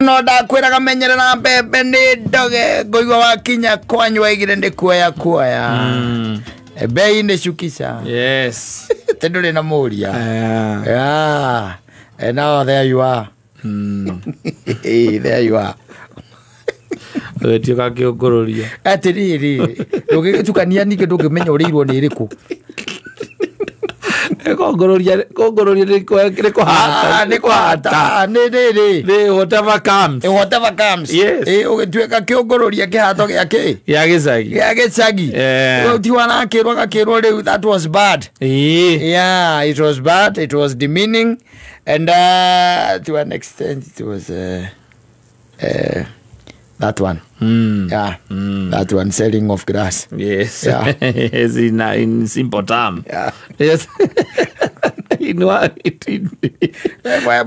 No ndakwĩraga menyerera mbembe nĩ ndoge ngũigua wakinya kwanyu waigire nĩ kuoya kuoya. Bei nĩ cukisha. Yes. Tĩ ndũrĩ na mũria. Yeah. And now there you are. There you are. Ũgĩtuĩka kĩũngũrũria. Atĩrĩrĩ, ndũngĩgĩtukania ningĩ ndũngĩmenya ũrĩirwo nĩ ĩrĩkũ. Kũngũrũria kũngũrũria nĩ kũhata. Nĩ kũhata. Nĩ rĩrĩ. Nĩ whatever comes. Whatever comes. Yes. Ũgĩtuĩka kĩũngũrũria kĩhato gĩa kĩ? Gĩa gĩcagi. Gĩa gĩcagi. Yeah. Ti warakĩrwo agakĩrwo rĩu that was bad. Ĩĩ. Yeah, it was bad. It was demeaning. And to an extent it was that one. Yeah. That one, selling of grass. Yes. Yeah. Yes, in simple term. Yeah. Yes. In what it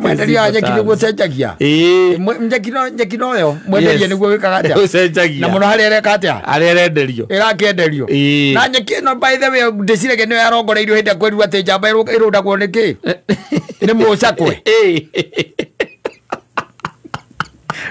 Mwenderia wa nyeki nĩguo ũcenjagia. Ĩĩ. Nyeki noyo mwenderia Yes. nĩguo wĩkaga atĩa? Ũcenjagia. Na mũno harĩa ĩreka atĩa? Harĩa ĩrenderio. Ĩrakĩenderio. Ĩĩ. Na nyeki ĩno by the way ndĩciragia nĩyo yarongoreirio hĩndĩ ĩrĩa kwerirwo atĩ njamba ĩrũndagwo nĩ kĩ? Nĩ mũcakwe. Ĩĩ.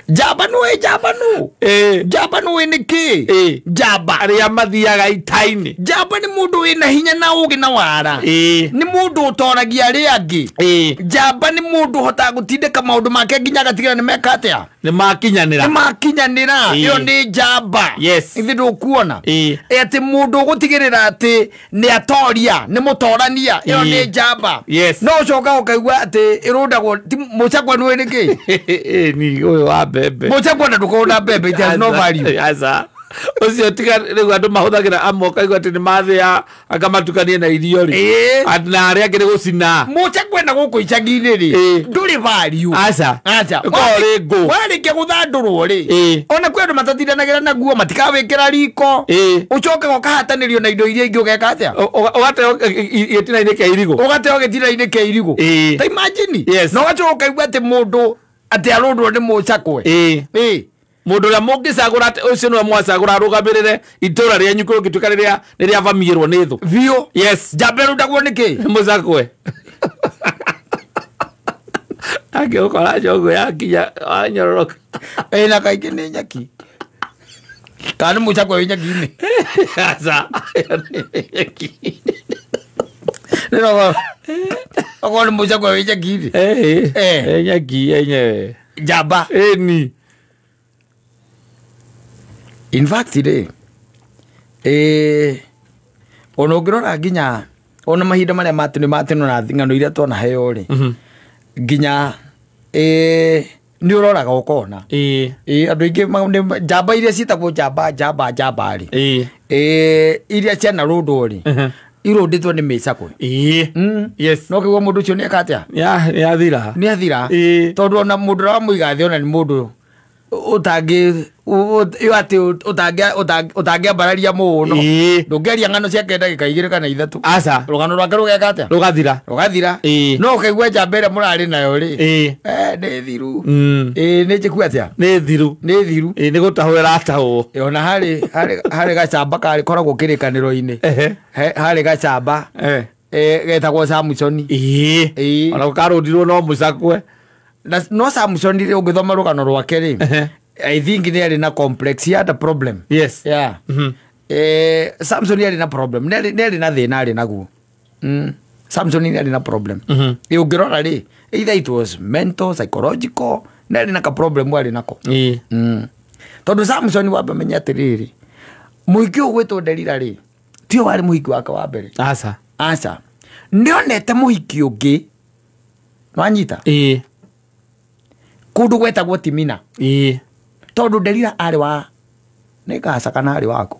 Njamba nũĩ, njamba nũ? Ĩĩ. Njamba nũĩ nĩ kĩ? Ĩĩ. Njamba. Arĩa mathiaga ita-inĩ. Njamba nĩ mũndũ wĩna hinya na ũgĩ na wara. Ĩĩ. Nĩ mũndũ ũtoragia arĩa angĩ. Ĩĩ. Njamba nĩ mũndũ ũhotaga gũtindĩka maũndũ make nginya agatigĩrĩra nĩ meka atĩa? Nĩ makinyanĩra. Nĩ makinyanĩra. Ĩĩ. Ĩyo nĩ njamba. Yes. Ithe ndũkuona. Ĩĩ. Atĩ mũndũ ũgũtigĩrĩra atĩ nĩ atoria, nĩ mũtorania, ĩyo Ĩĩ. nĩ njamba. Yes. No ũcoka ũkaigua atĩ ĩrũndagwo ti mũcakwe nĩũĩ nĩ kĩ? Ĩĩ, ni ũyũ wa mbembe. Mũcakwe na ndũkorwo na mbembe, it has no value. Aca. Ũcio tiga rĩu andũ mahũthagĩra amwe ũkaigua atĩ nĩ mathĩa akamatukania na irio rĩ. Ĩĩ. Na arĩa angĩ nĩ gũcina. Mũcakwe na gũkũ icagi-inĩ rĩ, Ĩĩ. ndũrĩ value. Aca. Aca. Ũkoragwo ũrĩ ngũ. Warĩkia gũthandũrwo rĩ, Ĩĩ. ona kwĩ andũ matatindanagĩra naguo matikawĩkĩra riko. Ĩĩ. Ũcokaga ũkahatanĩrio na indo iria ingĩ ũgeka atĩa? Ũgateo gĩtina-inĩ kĩa irigũ. Ũgateo gĩtina-inĩ kĩa irigũ. Ĩĩ. Ta imagine. Yes. Na ũgacoka ũkaigua atĩ mũndũ atĩ arũndwo nĩ mũcakwe. Ĩĩ. Ĩĩ. Mũndũ ũrĩa mũngĩcagũra atĩ ũcio nĩwe mwacagũra arũgamĩrĩre itũra rĩanyu kũngĩtuĩka rĩrĩa rĩavamiĩrwo nĩ thũ. Biũ. Yes. Njamba ĩrũndagwo nĩ kĩ? Mũcakwe. Angĩgũkora njogu yakinya wanyororoka. Ĩĩ, na kaingĩ nĩ nyeki. Kana nĩ mũcakwe wĩ nyeki-inĩ? Aca. Ĩyo nĩ nyeki. Rĩrĩa okorwo nĩ mũcakwe wĩ nyeki-inĩ. Ĩĩ. Eh. Ĩ nyeki yenyewe. Njamba. Ĩni. In fact rĩ, ona ũngĩrora nginya ona mahinda marĩa ma tene ma tene na ng'ano iria twanaheo rĩ, nginya nĩ ũroraga ũkona. Ĩĩ. Andũ aingĩ njamba iria ciĩtagwo njamba njamba njamba rĩ, Ĩĩ. iria cianarũndwo rĩ, irũndĩtwo nĩ mĩcakwe. Ĩĩ. Yes. No kĩguo mũndũ ũcio nĩ eka atĩa? Nĩ athira. Nĩ athira. Ĩĩ. Tondũ ona mũndũ ũrĩa wamũiga thĩ ona nĩ mũndũ ũtangĩ atĩ ũtangĩambararia mũno. Ĩĩ. Ndũngĩaria ng'ano ciake ndagĩka igĩrĩ kana ithatũ. Aca. Rũgano rwake rũgeka atĩa? Rũgathira. Rũgathira. Ĩĩ. No ũkaigua njamba ĩrĩa mũrarĩ nayo rĩ. Ĩĩ. Nĩ thiru. Ĩĩ, nĩ njĩku atĩa? Nĩ thiru. Nĩ thiru. Ĩĩ, nĩ gũtahwo ĩratahwo. Ona harĩ gacamba karĩ koragwo kĩrĩkanĩro-inĩ. Ehe. Harĩ gacamba. Eh. Getagwo Samsoni. Ĩĩ. Ĩĩ. Ona karũndirwo no mũcakwe. Na no Samson rĩ ũngĩthoma rũgano rwake rĩ, Ehe. I think nĩ arĩ na complex, he had a problem. Yes. Yeah. Samson nĩ arĩ na problem, nĩ arĩ na thĩna arĩ naguo. Samson nĩ arĩ na problem. Ĩ ũngĩrora rĩ, either it was mental, psychological, nĩ arĩ na ka problem arĩ nako. Ĩĩ. Tondũ Samson wambe menye atĩrĩrĩ, mũhiki ũyũ gwĩtwo Delila rĩ, tiwe warĩ mũhiki wake wa mbere. Aca. Aca. Nĩonete mũhiki ũngĩ. Wanyita? Ĩĩ. Kũndũ gwetagwo Timina. Ĩĩ. Tondũ Delila arĩ wa nĩ Gaza kana arĩ waku?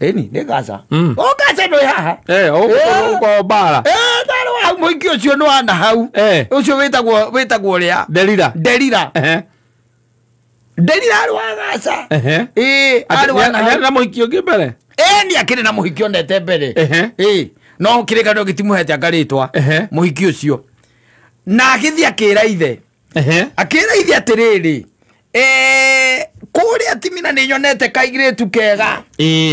Ĩni, nĩ Gaza. O Gaza nĩ haha. Ũko mbara. Ndarĩ wa hau, mũhiki ũcio nĩ wa na hau. Ũcio wĩtagwo ũrĩa? Delila. Delila. Ehe. Delila arĩ wa Gaza. Ehe. Ĩĩ, arĩ wa na hau. Nĩ na mũhiki ũngĩ mbere? Ĩĩ, nĩ akĩrĩ na mũhiki onete mbere. Ehe. Ĩĩ, no kĩrĩkanĩro gĩtimũhete anga rĩtwa. Ehe. Mũhiki ũcio. Na agĩthiĩ akĩra ithe. Ehe. Akĩra ithe atĩrĩrĩ, kũ Kũrĩa Timina nĩ nyonete kairĩtu kega.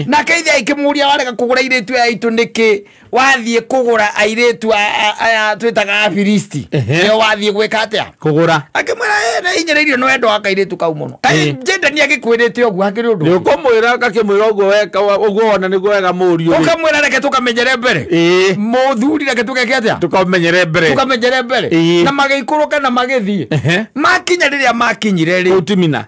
Nake ithe akĩmũria warega kũgũra airĩtu aya aitũ nĩkĩ? Wathiĩ kũgũra airĩtu aya twĩtaga Afilisti. Nĩo wathiĩ gwĩka atĩa? Kũgũra. Akĩmwĩra nĩ hinyĩrĩirio nĩ wendo wa kairĩtu kau mũno. Kaĩ Jendani agĩkwĩrĩte ũguo hakĩrĩ ũndũ? Nĩ ũkũmwĩra gakĩmwĩra ũguo weka ũguo wona nĩguo wega mũriũ. Ũkamwĩra reke tũkamenyere mbere. Mũthuri reke tũgeke atĩa? Tũkamenyere mbere. Tũkamenyere mbere. Na magĩikũrũka na magĩthiĩ. Makinya rĩrĩa makinyire rĩ. Kũu Timina.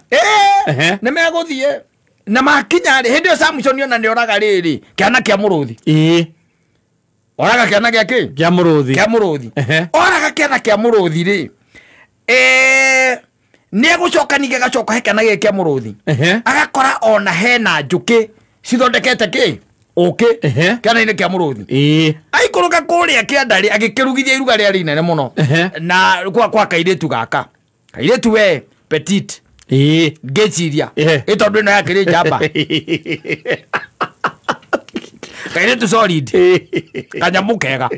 Nĩ megũthiĩ. Na makinya rĩ, hĩndĩ ĩyo Samson ona nĩ oraga rĩrĩ kĩana kĩa mũrũthi. Oraga kĩana gĩa kĩ? Kĩa mũrũthi. Kĩa mũrũthi. Oraga kĩana kĩa mũrũthi rĩ. Nĩ egũcoka ningĩ agacoka he kĩana gĩkĩ kĩa mũrũthi. Agakora ona hena njũkĩ cithondekete kĩ? Ũkĩ. Kĩana-inĩ kĩa mũrũthi. Aikũrũka kũrĩa kĩanda rĩ, agĩkĩrugithia iruga rĩarĩ inene mũno. Na kwa kairĩtu gaka. Kairĩtu we petit. Ngĩciria. Ĩ tondũ ĩno yakĩrĩ njamba. Kairĩtu solid. Kanyamũ kega.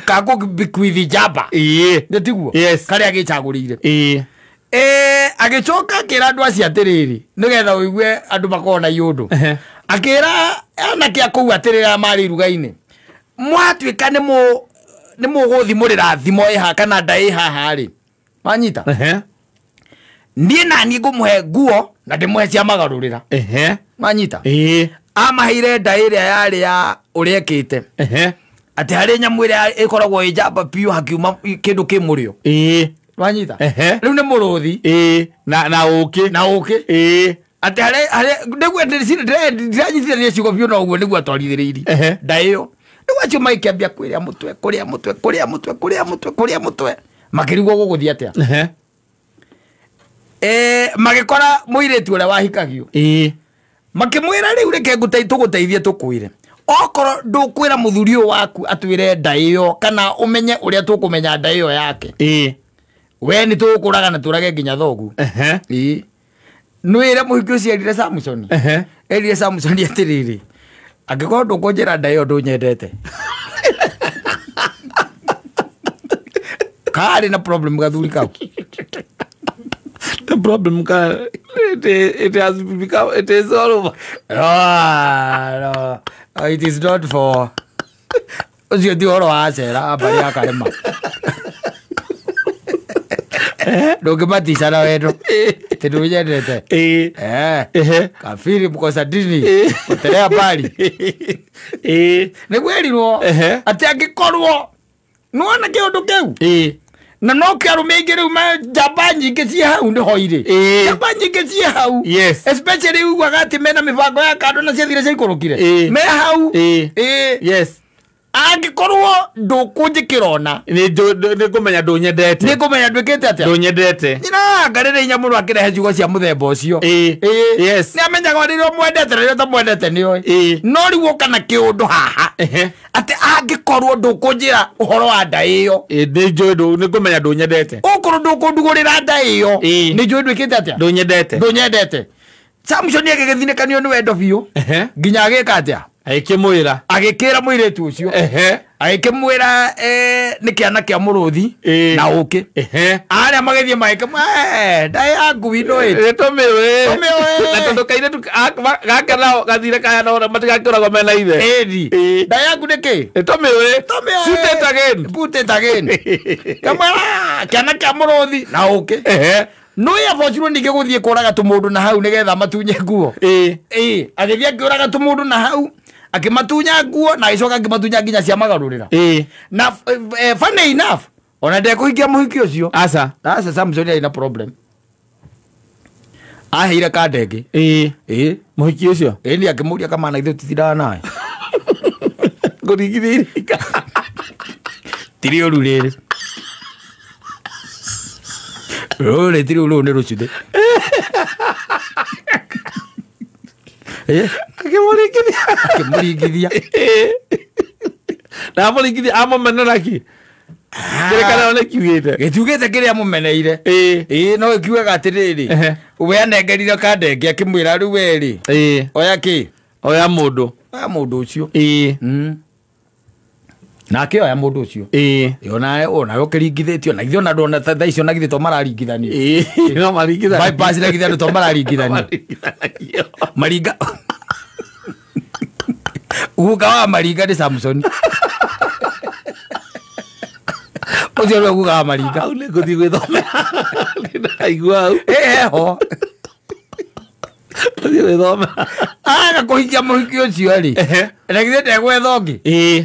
Kagũbikwithi njamba. Nĩ tiguo? Karĩa agĩcagũrĩire. Agĩcoka akĩra andũ acio atĩrĩrĩ, nĩgetha ũigue andũ makorwo na iũndũ. Akĩra anake a kũu atĩrĩrĩ arĩa marĩ iruga-inĩ, mwatuĩka nĩ mũgũthimũrĩra thimo ĩ haha kana nda ĩ haha rĩ, wanyita? Niĩ naniĩ ngũmũhe nguo na ndĩmũhe cia magarũrĩra. Wanyita? Amaheire nda ĩrĩa yarĩ ya ũrĩa ekĩte. Atĩ harĩ nyamũ ĩrĩa ĩkoragwo ĩ njamba biũ hakiuma kĩndũ kĩ mũrĩo. Wanyita? Rĩu nĩ mũrũthi. Na ũkĩ. Na ũkĩ. Atĩ harĩ nĩguo ndiranyitithania ciugo biũ no ũguo nĩguo atwarithĩrĩirie. Nda ĩyo. Rĩu acio magĩkĩambia kũrĩa mũtwe, kũrĩa mũtwe, kũrĩa mũtwe, kũrĩa mũtwe, kũrĩa mũtwe. Makĩrigwo gũgũthiĩ atĩa? Magĩkora mũirĩtu ũrĩa wahikagio. Makĩmwĩra rĩu reke tũgũteithie tũkwĩre. Okorwo ndũkwĩra mũthuri ũyũ waku atwĩre nda ĩyo kana ũmenye ũrĩa tũkũmenya nda ĩyo yake. We nĩ tũgũkũraga na tũrage nginya thoguo. Nĩwĩre mũhiki ũcio erire Samson. Erire Samson atĩrĩrĩ, angĩkorwo ndũkũnjĩra nda ĩyo ndũnyendete. Karĩ na problem gathuri kau. The problem it has become, it is all over. No, no, it is not for ũcio ti ũhoro wa acera mbarĩ ya Karema. Ndũngĩmatica na wendo tĩ ndũnyendete. Kafiri mkosa dini potelea mbali. Nĩgwerirwo atĩ angĩkorwo nĩwona kĩũndũ kĩu na no kĩ arũme aingĩ rĩu njamba nyingĩ ciĩ hau nĩho irĩ. Njamba nyingĩ ciĩ hau. Especially uguaga atĩ mena mĩbango ya kando na ciathire ciaikũrũkire. Me hau. Angĩkorwo ndũkũnjĩkĩra ona. Nĩ ngũmenya ndũnyendete. Nĩ ngũmenya ndwĩkĩte atĩa? Ndũnyendete. Nyina ngarĩrĩ hinya mũno akĩrehe ciugo cia mũthemba ũcio. Nĩ amenyaga rĩrĩa ũmwendete na rĩrĩa ũtamwendete nĩoĩ. No rĩu ũka na kĩũndũ haha. Atĩ angĩkorwo ndũkũnjĩra ũhoro wa nda ĩyo. Nĩ ngũmenya ndũnyendete. Okorwo ndũkũndugũrĩra nda ĩyo. Nĩ njũĩ ndwĩkĩte atĩa? Ndũnyendete. Ndũnyendete. Samson agĩgĩthinĩkanio nĩ wendo biũ. Nginya agĩka atĩa? Agĩkĩmwĩra. Agĩkĩra mũirĩtu ũcio. Agĩkĩmwĩra nĩ kĩana kĩa mũrũthi na ũkĩ. Arĩa magĩthiĩ magĩkĩmwĩra nda ya ngui ĩno ĩ. Tũmĩũĩ. Tũmĩũĩ. Na tondũ kairĩtu gaka nao gathire kaya nao matigakĩũragwo mena ithe. Ĩni. Nda yaku nĩ kĩ? Tũmĩũĩ. Tũmĩũĩ. Shoot it again. Put it again. Kamwĩra kĩana kĩa mũrũthi na ũkĩ. No yabocirwo ningĩ gũthiĩ kũraga tũmũndũ na hau nĩgetha matunye nguo. Agĩthiĩ akĩũraga tũmũndũ na hau. Akĩmatunya nguo na agĩcoka akĩmatunya nginya cia magarũrĩra. Na funny enough ona ndekũhikia mũhiki ũcio. Aca. Aca Samson arĩ na problem. Aheire kanda ĩngĩ. Mũhiki ũcio? Nĩ akĩmũria kamana ithuĩ tũtindaga nawe. Ngũringithĩirie. Ti rĩũru rĩrĩ. Rũrĩ ti rĩũru, rũrũ nĩ rũcuthĩ. Akĩmũringithia. Akĩmũringithia. Na amũringithia amũmenera kĩ? Kĩrĩkanĩro nĩ kiugĩte. Gĩtiugĩte kĩrĩa amũmeneire. No gĩkiugaga atĩrĩrĩ, we anengerire kanda ĩngĩ akĩmwĩra rĩu we rĩ, oya kĩ? Oya mũndũ. Oya mũndũ ũcio. Na akĩoya mũndũ ũcio. Ona onawe ũkĩringithĩtio na githĩ ona ndona thaa icio na githĩ to mararingithanio. No maringithanio. Bypass na githĩ andũ to mararingithanio. Maringa. Guka wa Maringa nĩ Samson. Ũcio nĩwe guka wa Maringa. Hau nĩ ngũthiĩ gwĩthomera. Nĩndaigua hau. Heho. Ngũthiĩ gwĩthomera. Aga kũhikia mũhiki ũcio rĩ. Na githĩ ndegwetha ũngĩ.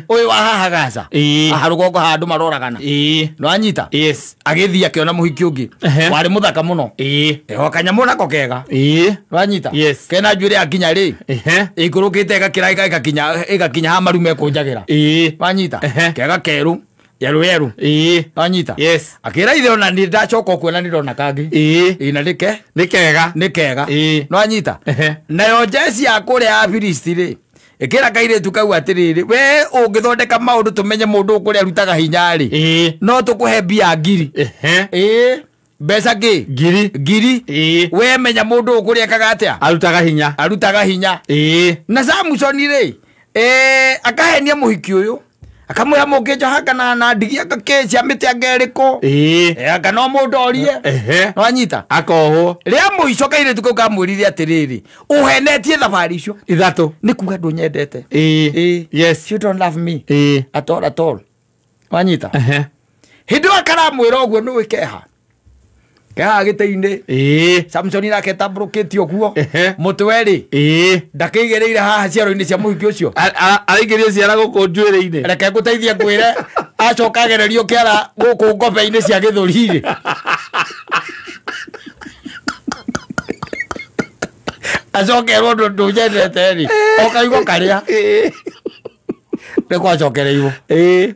Ũyũ wa haha Gaza. Haha rũgongo haha andũ maroragana. Nĩwanyita? Yes. Agĩthiĩ akĩona mũhiki ũngĩ. Warĩ mũthaka mũno. Eho kanyamũ nako kega. Nĩwanyita? Yes. Kena njuĩrĩ yakinya rĩ. Ĩikũrũkĩte ĩgakĩra ĩgakinya haha maru mekũnjagĩra. Nĩwanyita? Kega kerũ. Yeru yeru. Nĩwanyita? Yes. Akĩra ithe ona nĩ ndacoka kuona nĩ ndona kangĩ. Ĩ na nĩke? Nĩ kega. Nĩ kega. Nĩwanyita? Nayo njeci ya kũrĩa ya Filisti rĩ, ĩkĩra kairĩtu kau atĩrĩrĩ, we ũngĩthondeka maũndũ tũmenye mũndũ ũyũ kũrĩa arutaga hinya rĩ, no tũkũhe mbia 1000. Mbeca ngĩ? Ngiri. Ngiri. We menya mũndũ ũyũ kũrĩa ekaga atĩa? Arutaga hinya. Arutaga hinya. Na Samson rĩ, akahenia mũhiki ũyũ. Akamwĩra mũngĩnjoha kana na ndigi anga cia mĩtĩ anga ĩrĩkũ. Anga no mũndorie. Nĩwanyita? Akohwo. Rĩa mũico kairĩtu kau kamwĩrire atĩrĩrĩ, ũhenetie thabarĩ icio 3. Nĩ kuga ndũnyendete. Yes. You don't love me. At all, at all. Wanyita? Hĩndĩ ĩyo akaramwĩra ũguo nĩũĩ keha. Keha gĩtĩ-inĩ. Samson nake tambũrũkĩtie ũguo. Mũtwe rĩ. Ndakĩigĩrĩire haha ciaro-inĩ cia mũhiki ũcio. Araingĩria ciara gũkũ njuĩrĩ-inĩ. Reke ngũteithie ngwĩre acoka agererio kĩara gũkũ ngombe-inĩ cia gĩthũri-rĩ. Acokerwo ndũnyendete rĩ. O kaigo karĩa. Nĩ gwacokereirwo.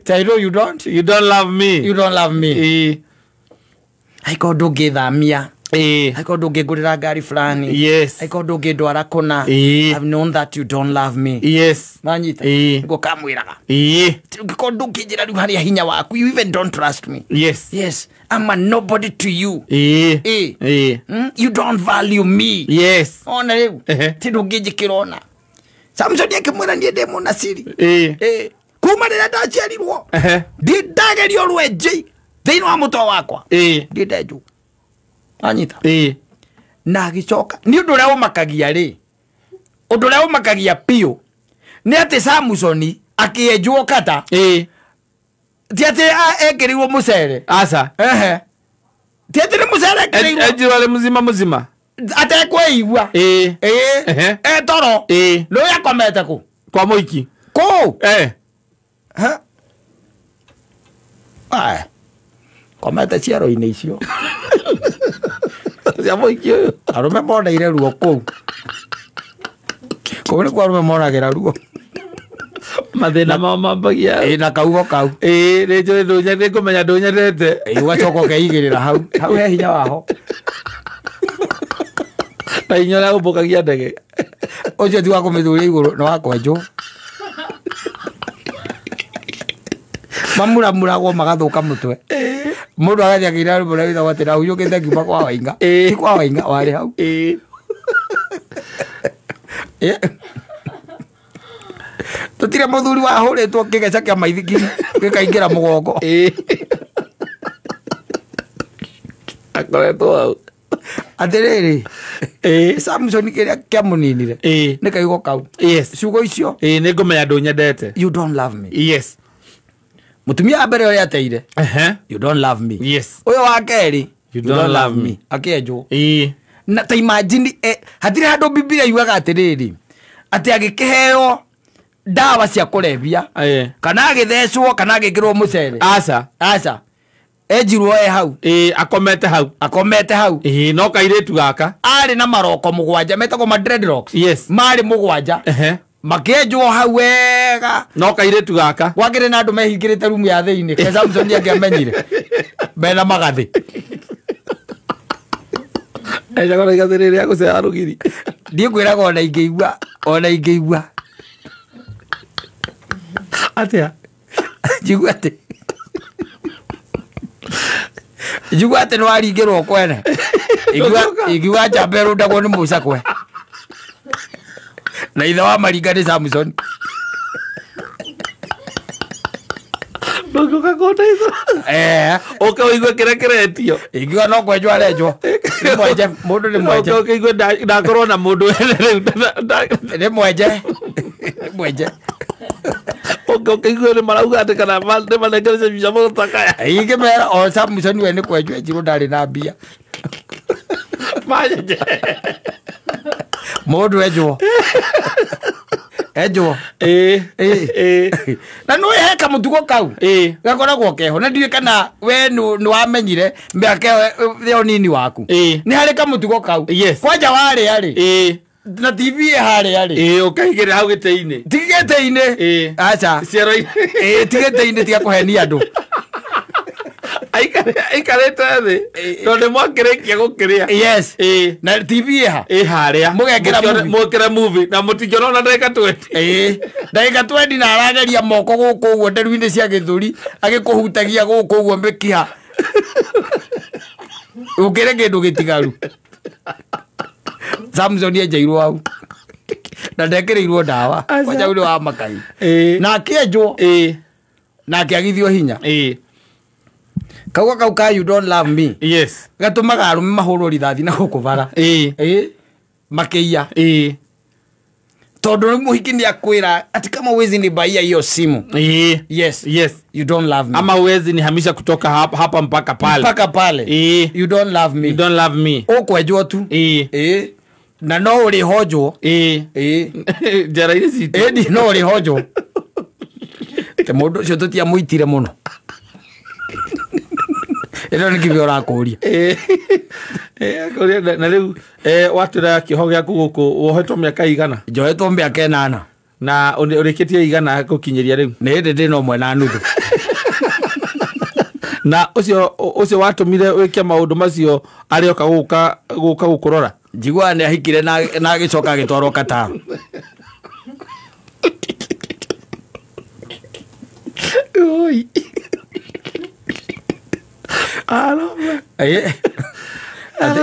Say no, you don't. You don't love me. You don't love me. Aiko ndũngĩthamia. Aiko ndũngĩngũrĩra ngari fulani. Yes. Aiko ndũngĩndwara kũna. I've known that you don't love me. Yes. Nanyita? Nĩguo kamwĩraga. Ũngĩkorwo ndũngĩnjĩra rĩu harĩa hinya waku, you even don't trust me. Yes. Yes. I'm a nobody to you. You don't value me. Yes. Ona rĩu. Ti ndũngĩnjĩkĩra ona. Samson akĩmwĩra niĩ ndĩ mũnaciri. Kuma rĩrĩa ndaciarirwo. Ndindagerio rwenji thĩinĩ wa mũtwe wakwa. Ndiĩ ndenjwo. Anyita? Na agĩcoka nĩ ũndũ ũrĩa ũmakagia rĩ, ũndũ ũrĩa ũmakagia biũ nĩ atĩ Samson akĩenjwo kata. Ti atĩ ekĩrirwo mũcere. Aca. Ti atĩ nĩ mũcere ekĩrĩirwo. Enjirwo arĩ mũzima mũzima. Atekweigua. Etoro. Nĩũĩ akomete kũ? Kwa mũiki. Kũ? Komete ciaro-inĩ icio. Cia mũiki ũyũ. Arũme moneire ruo kũu. Kũu nĩkuo arũme monagĩra ruo. Mathĩna mao mambagia. Na kaugo kau. Nĩ njũĩ nĩ ngũmenya ndũnyendete. Ũgacoka ũkeigĩrĩra hau. Hau he hinya waho. Na hinya ũrĩa ũmbũkagia ndege. Ũcio ti wa kũmĩthuria igũrũ, nĩ wa kwenjwo. Mamuramuragwo magathũka mũtwe. Mũndũ agathiĩ akĩina rwĩmbo rũrĩa rwĩtagwo atĩ ndahurũkĩte ngiuma kwa Wainga. Ti kwa Wainga, warĩ hau. Tũtirĩ mũthuri wahũrĩtwo kĩgeca kĩa maithikiri gĩkaingĩra mũgongo. Akoretwo hau. Atĩrĩrĩ, Samson kĩrĩa kĩamũninire nĩ kaigo kau. Yes. Ciugo icio. Nĩ ngũmenya ndũnyendete. You don't love me. Yes. Mũtumia wa mbere ũrĩa ateire. You don't love me. Yes. Ũyũ wa kerĩ. You don't love me. Akĩenjwo. Na ta imagine, hatirĩ handũ Bibilia yugaga atĩrĩrĩ, atĩ agĩkĩheo ndawa cia kũrebia, kana agĩthecwo, kana agĩkĩrwo mũcere. Aca. Aca. Enjirwo e hau. Akomete hau. Akomete hau. No kairĩtu gaka. Arĩ na maroko 7 metagwo ma dreadlocks. Yes. Marĩ 7. Makĩenjwo hau wega. No kairĩtu gaka. Gwakĩrĩ na andũ mehingĩrĩte rumu ya thĩinĩ. Ke Samson angĩamenyire. Mena magathĩ. Enjagwo na igathĩ rĩrĩa gũcera rũgiri. Ndiĩ ngwĩraga ona ingĩigua, ona ingĩigua. Atĩa? Njigua atĩ. Njigua atĩ nĩwaringĩrwo kwene. Ingiuga njamba ĩrũndagwo nĩ mũcakwe. Na ithe wa Maringa nĩ Samson. Ũke ũigue kĩrĩa kĩretio. Ingiuga no kwenjwo arenjwo. Nĩ mwenje, mũndũ nĩ mwenje. Ũke ũkĩigue ndakorwo na mũndũ rĩu. Nĩ mwenje. Nĩ mwenje. Ũke ũkĩigue nĩ marauga atĩ kana nĩ manengereire mbica mũtakaya. Ingĩmera o Samson we nĩ kwenjwo enjirwo ndarĩ na mbia. Manyenje. Mũndũ enjwo. Enjwo. Na nĩ he kamũtugo kau. Gakoragwo keho na ndiũĩ kana we nĩ wamenyire mĩaka ĩyo ũnini waku. Nĩ harĩ kamũtugo kau. Kwanja warĩa rĩ. Na TV ĩ harĩa rĩ. Ũkaigĩrĩra hau gĩtĩ-inĩ. Ti gĩtĩ-inĩ. Aca. Ciero-inĩ. Ti gĩtĩ-inĩ tiga kũhenia andũ. Aikarĩte thĩ. Tondũ nĩ mwakĩrĩkia gũkĩrĩa. Yes. Na TV ĩ ha? Ĩ harĩa. Mũgekĩra movie. Mũgekĩra movie na mũtingĩona ona ndagĩka 20. Ndagĩka 20 na arageria moko gũkũ ũguo nderu-inĩ cia gĩthũri agĩkũhutagia gũkũ ũguo mĩkiha. Ũkĩre kĩndũ gĩtigaru. Samson enjeirwo hau. Na ndekĩrĩirwo ndawa. Kwanja ũrĩ wa makai. Na akĩenjwo. Na akĩagithio hinya. Kauga kau ka you don't love me. Yes. Gatũmaga arũme mahũrwo rithathi na gũkũ bara. Makĩiya. Tondũ rĩu mũhiki nĩ akwĩra ati kama huwezi nibaia hiyo simu. Yes. Yes. You don't love me. Ama huwezi nihamisha kutoka hapa mpaka pale. Mpaka pale. You don't love me. You don't love me. Ũkwenjwo tu. Na no ũrĩhonjwo. Njara-inĩ citũ. Ĩni no ũrĩhonjwo. Te mũndũ ũcio tũtiamũitire mũno. Ĩno nĩ kĩbio ũrakũria. Na rĩu watwĩra kĩoho gĩaku gũkũ wohetwo mĩaka igana? Njohetwo mĩaka 8. Na ũrĩkĩtie igana gũkinyĩria rĩu? Nĩ hĩndĩ ndĩ na 1.5. Na ũcio watũmire wĩke maũndũ macio arĩoka gũka gũkũrora? Njiguaga nĩ ahikire na agĩcoka agĩtwarwo Qatar. Oi.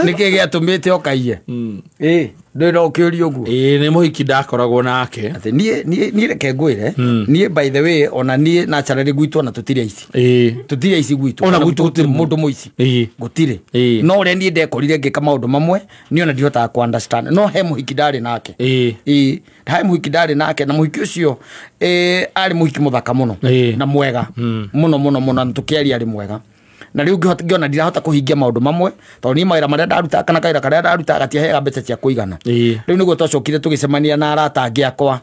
Nĩkĩ gĩatũmĩte ũkaiye? Ndũĩ no ũkĩũrie ũguo. Nĩ mũhiki ndakoragwo nake. Atĩ niĩ reke ngwĩre, niĩ by the way ona niĩ naturally gwitũ ona tũtirĩ aici. Tũtirĩ aici gwitũ. Ona gwitũ gũtirĩ mũndũ mũici. Gũtirĩ. No ũrĩa niĩ ndekorire ngĩka maũndũ mamwe, niĩ ona ndihotaga kũ understand. No he mũhiki ndarĩ nake. He mũhiki ndarĩ nake na mũhiki ũcio arĩ mũhiki mũthaka mũno na mwega mũno mũno mũno na tũkĩaria arĩ mwega. Na rĩu ngĩona ndirahota kũhingia maũndũ mamwe tondũ niĩ mawĩra marĩa ndarutaga kana kawĩra karĩa ndarutaga gatiaheaga mbeca cia kũigana. Rĩu nĩguo twacokire tũgĩcemania na arata angĩ akwa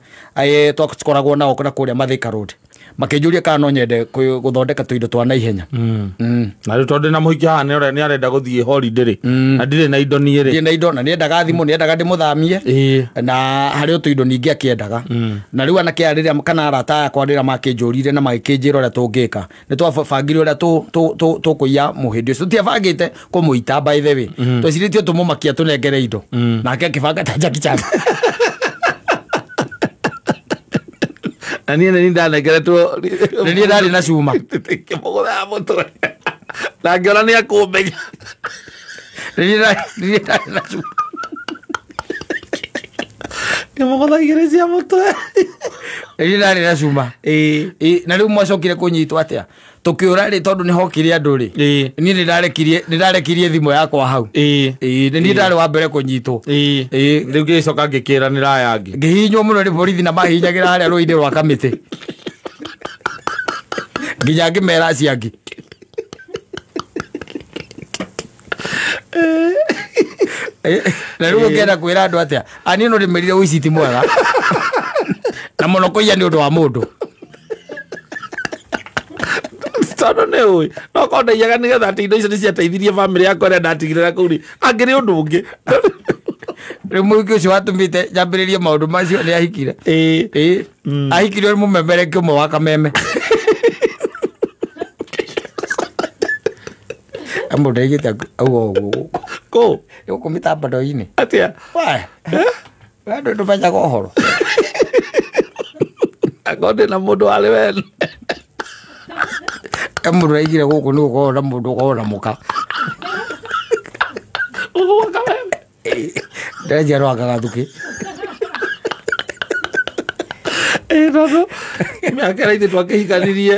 twakoragwo nao na kũrĩa Mathika Road. Makĩnjũria kana no nyende gũthondeka tũindo twa naihenya. Na rĩu tondũ ndĩna mũhiki haha nĩ arenda gũthiĩ holiday rĩ, na ndirĩ na indo niĩ rĩ. Ndirĩ na indo na nĩendaga thimũ, nĩendaga ndĩmũthamie na harĩ o tũindo ningĩ akĩendaga. Na rĩu anake aya rĩrĩa kana arata akwa rĩrĩa makĩnjũrire na magĩkĩnjĩra ũrĩa tũngĩka, nĩ twabangire ũrĩa tũkũiya mũhĩndĩ ũcio. Tũtiabangĩte kũmũita by the way. Twecirĩtie tũmũmakia tũnengere indo. Nake akĩbanga ta Jackie Chan. Na niĩ nĩ ndanengeretwo. Nĩ niĩ ndarĩ na cuma. Ngĩmũgũthaga mũtwe. Na ngĩona nĩ akũmenya. Nĩ niĩ ndarĩ na cuma. Ngĩmũgũtha igĩrĩ cia mũtwe. Nĩ niĩ ndarĩ na cuma. Na rĩu mwacokire kũnyitwo atĩa? Tũkĩũra rĩ tondũ nĩ hokire andũ rĩ. Niĩ nĩ ndarekirie thimũ yakwa hau. Nĩ niĩ ndarĩ wa mbere kũnyitwo. Rĩu ngĩcoka ngĩkĩranĩra aya angĩ. Ngĩhihinywo mũno nĩ borithi na mahihinyagĩra harĩa rũĩ-inĩ rwa Kamĩtĩ. Nginya ngĩmera acio angĩ. Na rĩu ũngĩenda kwĩra andũ atĩa? Niĩ no ndĩmerire ũici ti mwega. Na mũno kũiya nĩ ũndũ wa mũndũ. Tondũ nĩ ũĩ no korwo ndaiyaga nĩgetha atĩ indo icio nĩ ciateithirie bamĩrĩ yakwa ĩrĩa ndatigire kũu rĩ, angĩrĩ ũndũ ũngĩ. Rĩu mũhiki ũcio watũmĩte nyambĩrĩrie maũndũ macio nĩ ahikire. Ahikire nĩ mũmemereki ũmwe wa Kameme. Mũndũ ndaigĩte auga ũguo. Kũ? Gũkũ mĩtambando-inĩ. Atĩa? We andũ ndũmenyaga ũhoro. Akorwo ndĩna mũndũ warĩ wene. Mũndũ araigire gũkũ nĩ gũkorwo na mũndũ ũkorwo na mũka. Ũguo Kameme. Ndĩrenjia rwanga gathukĩ. Tondu mĩaka ĩrĩa ithuĩ twakĩhikanirie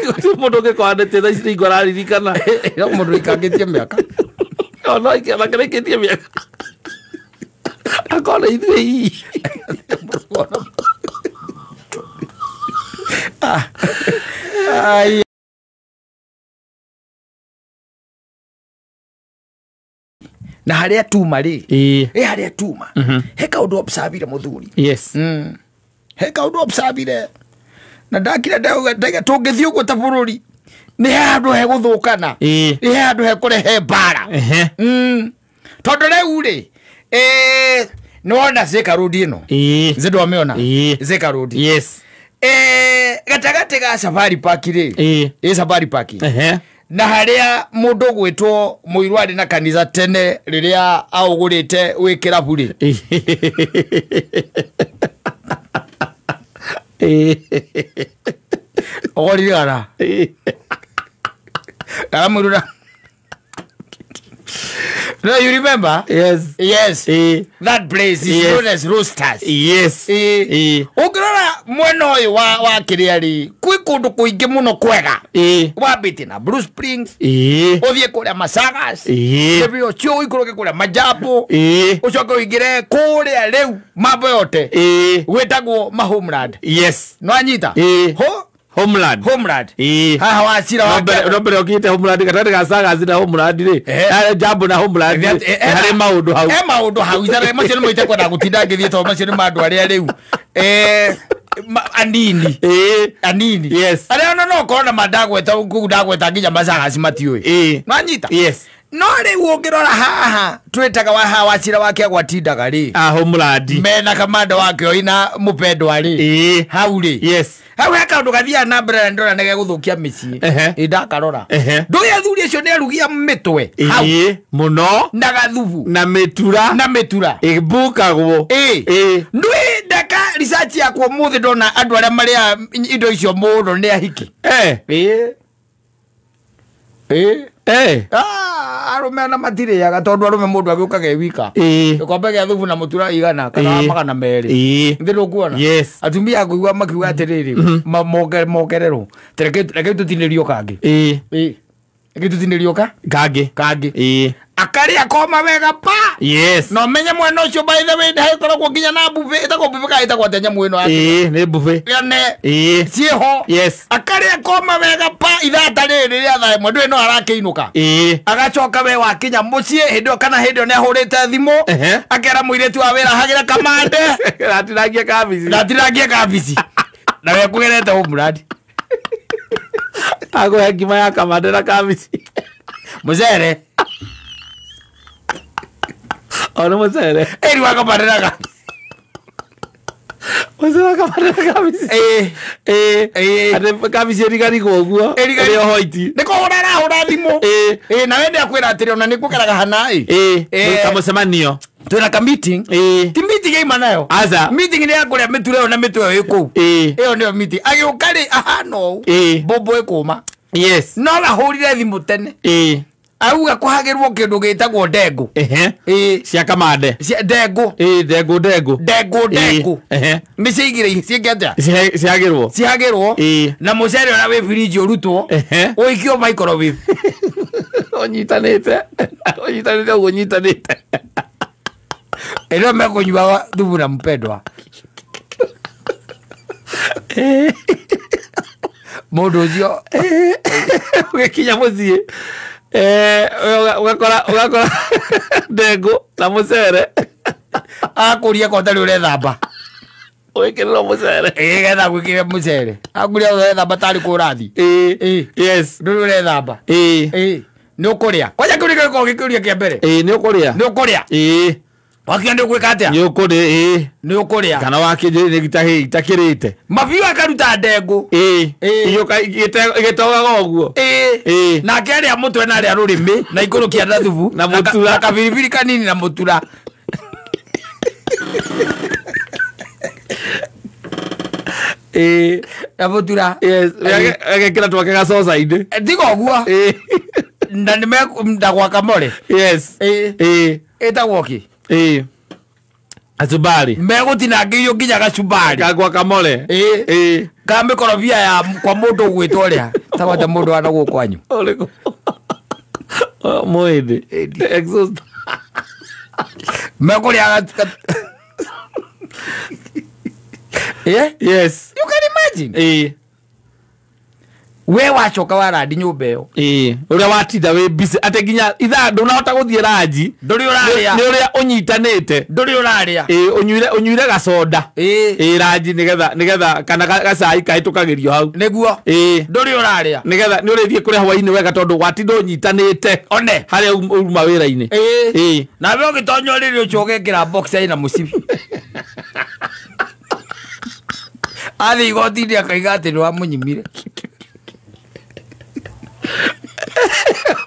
gũtirĩ mũndũ ũngĩkorwo thaa ici nĩ hingo araririkana. No mũndũ ũikangĩtie mĩaka. Ona akĩrĩkĩtie mĩaka akorwo nĩ ithuĩ hihi. Ai. Na harĩa tuma rĩ, ĩ harĩa tuma he kaũndũ observire mũthuri. Yes. He kaũndũ observire na ndakira ndauga ndaiga tũngĩthiĩ ũguo ta bũrũri nĩ he handũ hegũthũkana, nĩ he handũ hekũrehe mbara. Tondũ rĩu rĩ, nĩwona Thika Road ĩno, nĩ ndwamĩona Thika Road? Yes. Gatagatĩ ga Safari Park rĩ, ĩ Safari Park na harĩa mũndũ gwĩtwo mũirũ arĩ na kanitha tene rĩrĩa aũgũrĩte wĩ kĩrabu rĩ, ũgoririkana kana mũirũ na No, you remember? Yes. Yes. That place is known as Roasters. Yes. Ũngĩrora mwena ũyũ wa kĩrĩa rĩ, kwĩ kũndũ kũingĩ mũno kwega. Wambĩtie na Blue Springs, ũthiĩ kũrĩa Masagas, ũthiĩ ũcio ũikũrũke kũrĩa Majambo, ũcoke ũingĩre kũrĩa rĩu mambo yote gwĩtagwo ma Homeland. Yes. Nĩwanyita? Ho? Homeland. Homeland. Haha wacira wa No mbere ũkinyĩte Homeland gatagatĩ ga Sagas na Homeland rĩ, Jambo na Homeland rĩ, harĩ maũndũ hau. He maũndũ hau itara macio nĩ moite kwenda gũtinda ngĩthiĩ tondũ macio nĩ ma andũ arĩa rĩu anini. Anini. Yes. Arĩa ona no ũkorwo na mandagweta kũu ndagweta nginya Masagas matiũĩ. Nĩwanyita? Yes. No rĩu ũngĩrora haha twĩtaga wa haha wacira wake agwatindaga rĩ, Homeland. Mena kamanda wake oina mũpendwa rĩ, hau rĩ. Yes. Hau he kaũndũ gathiaga na mbere na ndĩrona nĩ gegũthũkia mĩciĩ. Ĩ ndakarora. Ndũĩ athuri acio nĩ arugia mĩtwe hau. Mũno. Na gathubu. Na mĩtura. Na mĩtura. Ĩmbukagwo. Ndũĩ ndeka research yakwa ũmũthĩ ndona andũ arĩa marĩaga indo icio mũno nĩ ahiki. Arũme ona matirĩaga tondũ arũme mũndũ agĩũkaga e wika. Gĩkombe gĩa thubu na mũtura igana kana 200. Nĩ ndũkuona? Yes. Atumia akũigua makiuga atĩrĩrĩ, mongererwo. Reke tũtinĩrio kangĩ. Reke tũtinĩrio ka? Kangĩ. Kangĩ. Akarĩa koma wega pa. Yes. Na ũmenye mwena ũcio by the way ndahĩkoragwo nginya na buffet, ĩtagwo buffet kana ĩtagwo atĩa nyamũ ĩno ya Nĩ buffet. Yone. Ciĩho. Yes. Akarĩa koma wega pa ithaa ta rĩrĩ rĩa thaa ĩmwe ndũĩ no arakĩinũka. Agacoka we wakinya mũciĩ hĩndĩ ĩyo kana hĩndĩ ĩyo nĩahũrĩte thimũ, akera mũirĩtu wa wĩra hagĩre kamande. Natinagie kabici. Natinagie kabici. Na we kũgerete Homeland. Agũhe ngima ya kamande na kabici. Mũcere. Ona mũcere. Ĩri wa kamande na kabici. Mũcere wa kamande na kabici. Atĩ kabici ĩrigarigwo ũguo. Ĩrigarigwo. Ĩrĩ o hoiti. Nĩ kũhũra arahũra thimũ. Na we nĩakwĩra atĩrĩ ona nĩ kũgeraga hana ĩ. Kamũcemanio. Twĩna ka meeting. Ti meeting yaima nayo. Aca. Meeting nĩ ya kũrĩa mĩtura ĩyo na mĩtwe ĩyo ĩ kũu. Ĩyo nĩyo meeting. Agĩũka rĩ ahana ũũ. Mbũmbũ ĩkũma. Yes. No arahũrire thimũ tene. Auga kũhagĩrwo kĩndũ gĩtagwo ndengũ. Cia kamande. Cia ndengũ. Ndengũ, ndengũ. Ndengũ, ndengũ. Nĩ ciaigĩrĩire, ciĩke atĩa? Cihagĩrwo. Cihagĩrwo. Na mũcere ũrĩa wĩ birinji ũrutwo. Ũikio microwave. Ũnyitanĩte. Ũnyitanĩte ũguo ũnyitanĩte. Ĩrĩa mekũnyua thubu na mpendwa. Mũndũ ũcio ũgĩkinya mũciĩ, ũgakora ndengũ na mũcere. Akũria kwa ũtarĩ ũrethamba. Wĩkĩrĩrwo mũcere. Getha gwĩkĩre mũcere. Akũria ũrethamba tarĩ kũ ũrathiĩ. Yes. Ndũrĩ ũrethamba. Nĩ ũkũrĩa. Kwanja kĩu nĩkĩo gĩkoragwo gĩkĩũria kĩa mbere. Nĩ ũkũrĩa. Nĩ ũkũrĩa. Wakinya nĩ ũgwĩka atĩa? Nĩ ũkũrĩa. Nĩ ũkũrĩa. Kana wakĩnjĩrĩ itakĩrĩte. Mabiũ akaruta ndengũ. Igĩũka igĩtogaga ũguo. Nake arĩa mũtwe na arĩa rũrĩmĩ na ikũrũkia na thubu Na mũtura. Na kabiribiri kanini na mũtura. Na mũtura. Yes. Agekĩra twake gacoca-inĩ. Tiga ũguo. Na nĩ ndagwaka more. Yes. Ĩtagwo kĩ? Kachumbari. Megũtinangĩirio nginya gacumbari. Ka guacamole. Ĩĩ. Ĩĩ. Ka mĩkorobia ya kwa mũndũ ũgwĩtwo ũrĩa. Tawata mũndũ wana gũkũ kwanyu. Ũrĩkũ? Mũhĩndĩ. Exhaust. Mekũrĩa Yeah? Yes. You can imagine. Ĩĩ. We wacoka warandi nyũmba ĩyo. Ĩĩ. Ũrĩa watinda wĩ busy atĩ nginya ithaa ndũnahota gũthiĩ ranji. Ndũrĩ ũrarĩa. Nĩ ũrĩa ũnyitanĩte. Ndũrĩ ũrarĩa. Ĩĩ, ũnyuire gacoda. Ĩĩ. Ĩĩ, ranji nĩgetha kana gacai kahĩtũkagĩrio hau. Nĩguo. Ĩĩ. Ndũrĩ ũrarĩa. Nĩgetha nĩ ũrĩthiĩ kũrĩa hwainĩ wega tondũ watinda ũnyitanĩte. One. Harĩa uma wĩra-inĩ. Ĩĩ. Ĩĩ. Nawe ũgĩtonya ũrĩrĩ ũcio ũgekĩra boxer ĩna mũcibi. Athiĩ igoti-inĩ akaiga atĩ nĩ wamũnyimire.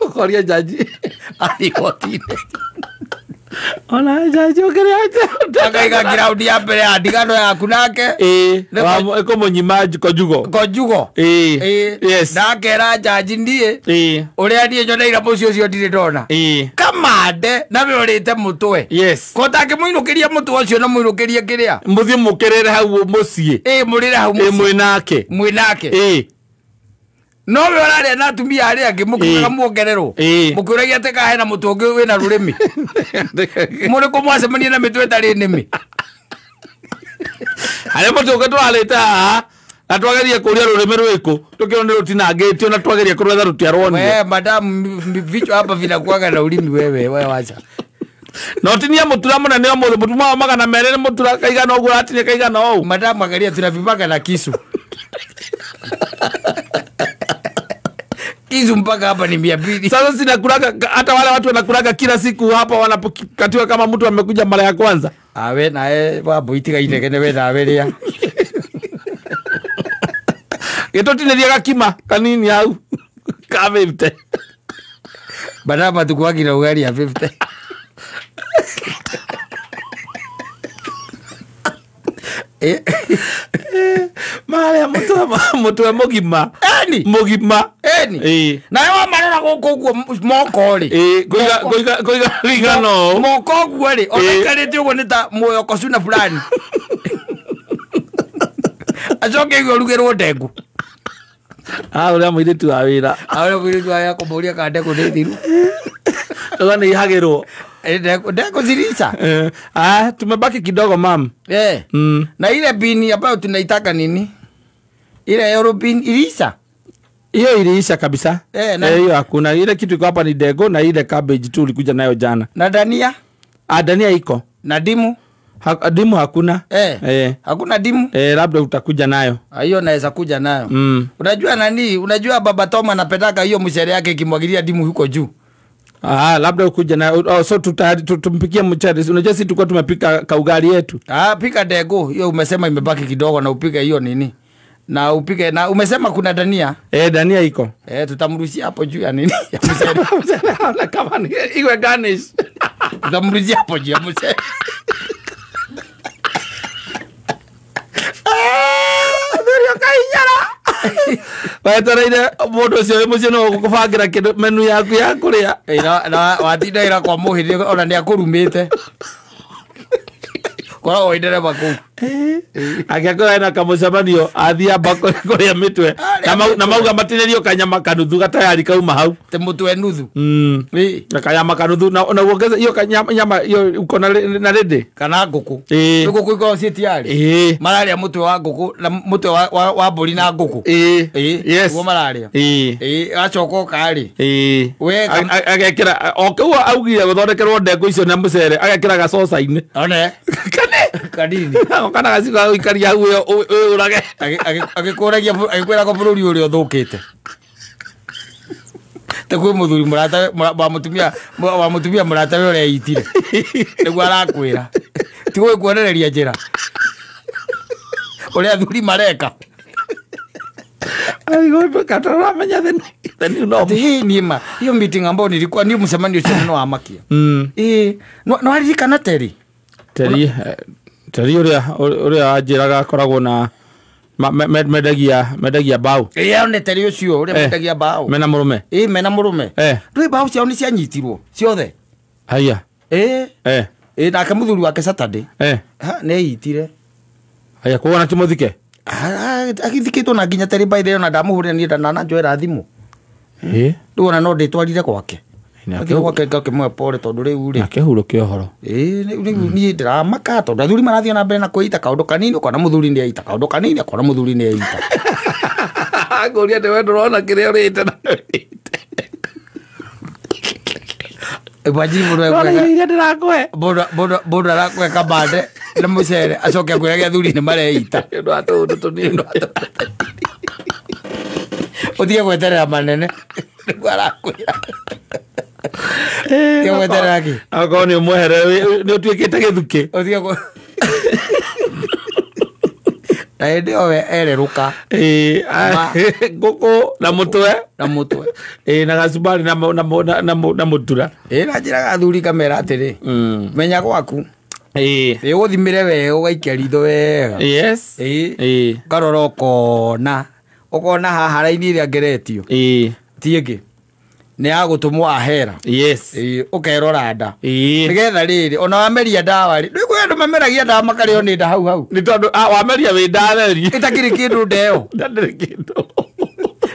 Ũkoria jaji. Athiĩ igoti-inĩ. Ona jaji ũkĩrĩa atĩa? Akaiga ground ya mbere ya ndigano yaku nake. Ĩĩ. Ĩkũmũnyima kojugo. Kojugo. Ĩĩ. Ĩĩ. Yes. Na akera jaji niĩ. Ĩĩ. Ũrĩa niĩ nyoneire mũciĩ ũcio ndirĩ ndona. Ĩĩ. Kamande nawe ũrĩte mũtwe. Yes. Ko ũtangĩmũinũkĩria mũtwe ũcio na mũinũkĩrie kĩrĩa? Mũthiĩ mũkĩrĩre hau mũciĩ. Ĩĩ, mũrĩre hau Ĩĩ, mũciĩ. mwĩ nake. Mwĩ nake. Ĩĩ. No we ũrarĩa na atumia arĩa angĩ mũkiugaga muongererwo. Ĩĩ. Mũkĩũragia atĩ kana hena mũtwe ũngĩ wĩna rũrĩmĩ. Mũrĩ kũ mwacemania na mĩtwe ĩtarĩ nĩmĩ? Harĩa mũtwe ũngĩ tũrarĩte haha na twageria kũria rũrĩmĩ rwĩkũ tũkĩona nĩ rũtinangĩtio na twageria kũrwetha rũtiarwonire. We madam, vichwa hapa vinakuaga na ulimi wewe, wewe wacha. Na ũtinia mũtura mũnene ũmũthĩ, mũtuma wa 200 nĩ mũtura kaigana ũguo ũratinia kaigana ũũ. Madam, angalia tunavipaga na kisu. Kisu mpaka hapa ni 200. Sasa sinakulaga hata wale watu wanakulaga kila siku hapa wanapokatiwa kama mtu amekuja mara ya kwanza. Ah, we nae babu itiga inegene we nawe ria. Gĩtũtinĩria gakima kanini hau ka 50. Badala tukuagira ugali ya 50. Marĩa mũtwe mũgima. Eni. Mũgima. Eni. Ĩĩ. Nawe wamarora gũkũ ũguo moko rĩ. Ĩĩ, ngũiga ringano ũũ. Moko ũguo rĩ, ona ikarĩte ũguo nĩ ta muoyoko cuna fulani. Acoke igwe ũrugĩrwo ndengũ. Ah, ũrĩa mũirĩtu wa wĩra. Ah, ũrĩa mũirĩtu wa wĩra kũmũria kana ndengũ nĩ thiru. Ũguo nĩ ihagĩrwo. Ndengũ ziliisha. Ah, tumebaki kidogo mam. Na ile bini ambayo tunaitaka nini? Ile euro bin iliisha? Hiyo iliisha kabisa. Hiyo hakuna. Ile kitu iko hapa ni ndengũ na ile cabbage tu ulikuja nayo jana. Na dania? Ah, dania iko. Na dimu? Dimu hakuna. Hakuna dimu? Labda utakuja nayo. Hiyo naweza kuja nayo. Unajua nani? Unajua Baba Toma anapendaka hiyo mchele yake ikimwagilia dimu huko juu. Ah, labda ukuja na oh, so tutumpikie mchele. Unajua sisi tulikuwa tumepika kaugali yetu. Ah, pika ndengũ. Hiyo umesema imebaki kidogo na upike hiyo nini? Na upike na umesema kuna dania. Dania iko. Tutamrushia hapo juu ya nini? Ya mchele. Mchele kama ni iwe garnish. Tutamrushia hapo juu ya mchele. Wetereire mũndũ ũcio wĩ mũciĩ no gũkũbangĩra kĩndũ menu yaku ya kũrĩa. Na watinda ira kwa mũhĩrĩ ona nĩ akũrumĩte. Koragwo wĩ ndereba kũu. Angĩakorwo ena kamũcemanio athiĩ amba kũrĩa mĩtwe na mauga matinĩrio kanyama kanuthu gatayari kauma hau. Te mũtwe nuthu. Na kanyama kanuthu na uongeze hiyo nyama hiyo uko na rĩndĩ kana ngũkũ. Ngũkũ ikoragwo ciĩ tayari. Mararĩa mũtwe wa ngũkũ na mũtwe wa mbũri na ngũkũ. Yes. Nĩguo mararĩa. Acoka oka-rĩ. We agekĩra o kĩu augire gũthondekerwo ndengũ icio na mũcere agekĩra gacoca-inĩ. One. Kane. Kanini. Kana gaciko ga gũikaria hau wĩyũrage. Agĩkũragia agĩkwĩraga bũrũri ũrĩa ũthũkĩte. Te kwĩ mũthuri mũrata wa mũtumia wa mũtumia mũrata we ũrĩa eitire. Nĩguo arakwĩra. Ti gũgĩkuonereria njĩra. Ũrĩa athuri mareka. Katamenya the new norm. Hii ni ma hiyo meeting ambayo nilikuwa ni mcemanio ũcio no wamakia. No aririkana Terry. Terry Terry ũrĩa anjĩraga akoragwo na mendagia mbaũ. Ĩĩ nĩ Terry ũcio ũrĩa mendagia mbaũ. Mena mũrũme. Ĩĩ mena mũrũme. Ndũĩ mbaũ ciao nĩ cianyitirwo ciothe. Haya. Ĩĩ. Ĩ nake mũthuri wake Saturday. Ha, nĩ eitire. Aya kuona timothike. Agithikĩtwo na nginya terĩ by the way, ona ndamũhũrĩra niĩ ndananjoera thimũ. Rĩu ona no ndĩtwarire gwake. Nake gwake ngakĩmũhe pole tondũ rĩu rĩ. Nake hurũke ũhoro. Ĩ rĩu niĩ ndĩramaka tondũ athuri marathiĩ na mbere na kwĩita kaũndũ kanini ũkona mũthuri nĩ eita kaũndũ kanini ũkona mũthuri nĩ eita. Ngũria nĩ we ndũrona kĩrĩa ũrĩte na Imagine mũndũ Ndũrona ekwega irio iria ndĩrakũhe. mũndũ arakũhe kamande na mũcere acoke akwĩrage athuri nĩ mareita. Nĩ ũndũ wa tũũndũ tũnini. Ũtige gweterera manene nĩguo arakwĩra. Ũtige gweterera kĩ? Akorwo nĩ ũmwehere nĩ ũtuĩkĩte gĩthukĩ. Ũtige gwe na hĩndĩ ĩyo we ererũka. Ngũkũ na mũtwe. Na mũtwe. Na gacumbari na mũtura. Ĩ na njĩraga athuri ngamera atĩrĩ, menya gwaku. Ĩ ũthimĩre wega ũgaikia ritho wega. Yes. Ĩ ũkarora ũkona. Ũkona haha raini ĩrĩa ngeretio. Ti ĩngĩ. Nĩ ya gũtũmwo ahera. Yes. Ĩ ũkerora nda. Nĩgetha rĩrĩ ona wameria ndawa rĩ, rĩu kwĩ andũ mameragia ndawa makarĩo nĩ nda hau hau. Nĩ tondũ wameria wĩ ndatheri. Ĩtakĩrĩ kĩndũ ndeo. Ndĩrĩ kĩndũ.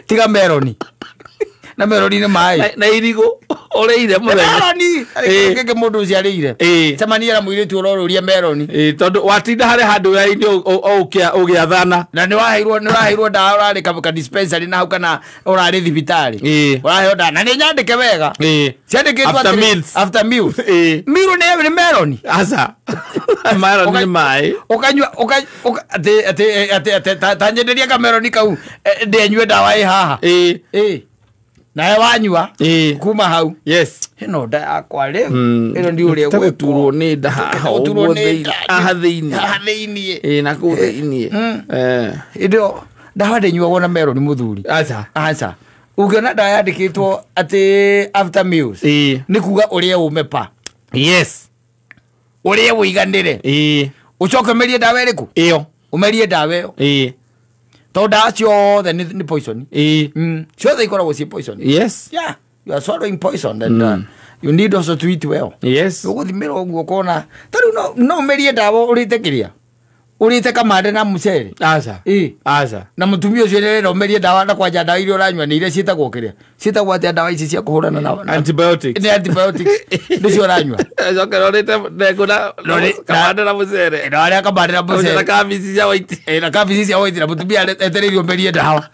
Tiga meroni. Na meroni nĩ maĩ. Na irigũ ũrĩire mũthenya. Meroni. Gĩkĩ mũndũ ũcio arĩire. Cemania na mũirĩtu ũrorũria meroni. Tondũ watinda harĩ handũ wĩra-inĩ ũgĩathana. Na nĩ waheirwo ndawa ũrarĩ ka dispensary na hau kana ũrarĩ thibitarĩ. Ũraheo ndawa na nĩ nyandĩke wega. Ciandĩkĩtwo After meals. After meals. Meal nĩ meroni. Aca. Meroni nĩ maĩ. Ũkanyua atĩ ta nyenderia kameroni kau ndĩnyue ndawa ĩ haha. Nawe wanyua kuma hau. Yes. Ĩno nda yakwa rĩu. Ĩno ndi ũrĩa gũturwo nĩ nda haha Gũturwo nĩ nda. Haha thĩinĩ. Haha thĩinĩ. Na kũu thĩinĩ. Ĩndĩ ndawa ndĩnyuagwo na meroni mũthuri. Aca. Aca. Ũngĩona ndawa yandĩkĩtwo atĩ after meals. Nĩ kuga ũrĩe ũme pa. Yes. Ũrĩe ũiganĩre. Ũcoke ũmerie ndawa ĩrĩkũ? Ĩyo. Ũmerie ndawa ĩyo. Tondũ ndawa ciothe nĩ poison. Ciothe ikoragwo ciĩ poison. Yes. Yeah. You are swallowing poison and you need also to eat well. Yes. Ũgũthimĩra ũguo ũkona. Ta rĩu no ũmerie ndawa ũrĩte kĩrĩa? Ũrĩte kamande na mũcere. Aca. Aca. Na mũtumia ũcio nĩarenda ũmerie ndawa na kwanja ndawa iria ũranyua nĩ iria ciĩtagwo kĩrĩa? Ciĩtagwo atĩa ndawa ici cia kũhũrana na antibiotics. Nĩ antibiotics. Nĩcio ũranyua. Coke ũrĩte ndengũ na kamande na mũcere. Na arĩa kamande na mũcere. Na kabici cia white. Na kabici cia white na mũtumia etereirio ũmerie ndawa.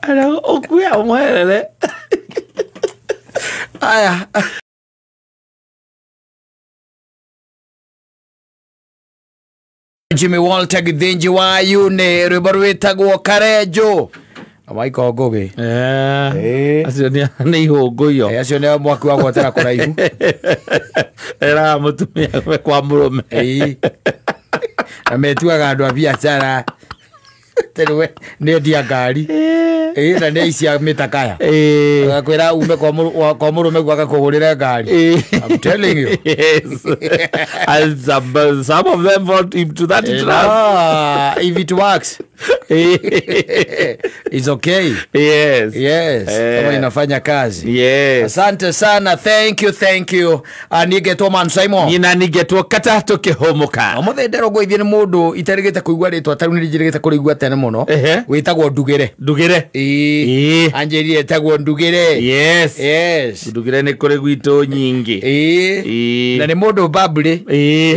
Ara ũkue ũmweherere. Aya. Jimmy Walter Githinji wa Yune rwĩmbo rwĩtagwo Karenjo. Michael Ngugi. Acio nĩ ihũngũiyo. Acio nĩ mwaki wa gwotera kũraihu. Eraga mũtumia kwa mũrũme. Na metuaga andũ a biacara. Tondũ we nĩ endia ngari. Na nĩ aici a mĩtakaya. Agakwĩra ume kwa mũrũme guo agakũgũrĩre ngari. I'm telling you. Yes. And some of them fall into that trap. If it works. It's okay. Yes. Yes. Kama inafanya kazi. Yes. Asante sana. Thank you, thank you. Nigetwo Man Simon. Nina nigetwo kata tukihomoka. Omothe nderogwo ithie ni mundu iterigite kuigua ritwa tariu ni njirigite kurigua tene muno. Witagwo Ndugire. Ndugire. Anjĩrire etagwo Ndugire. Yes. Yes. Ndugire ni kuri gwitũ nyingi. Na ni mundu babri.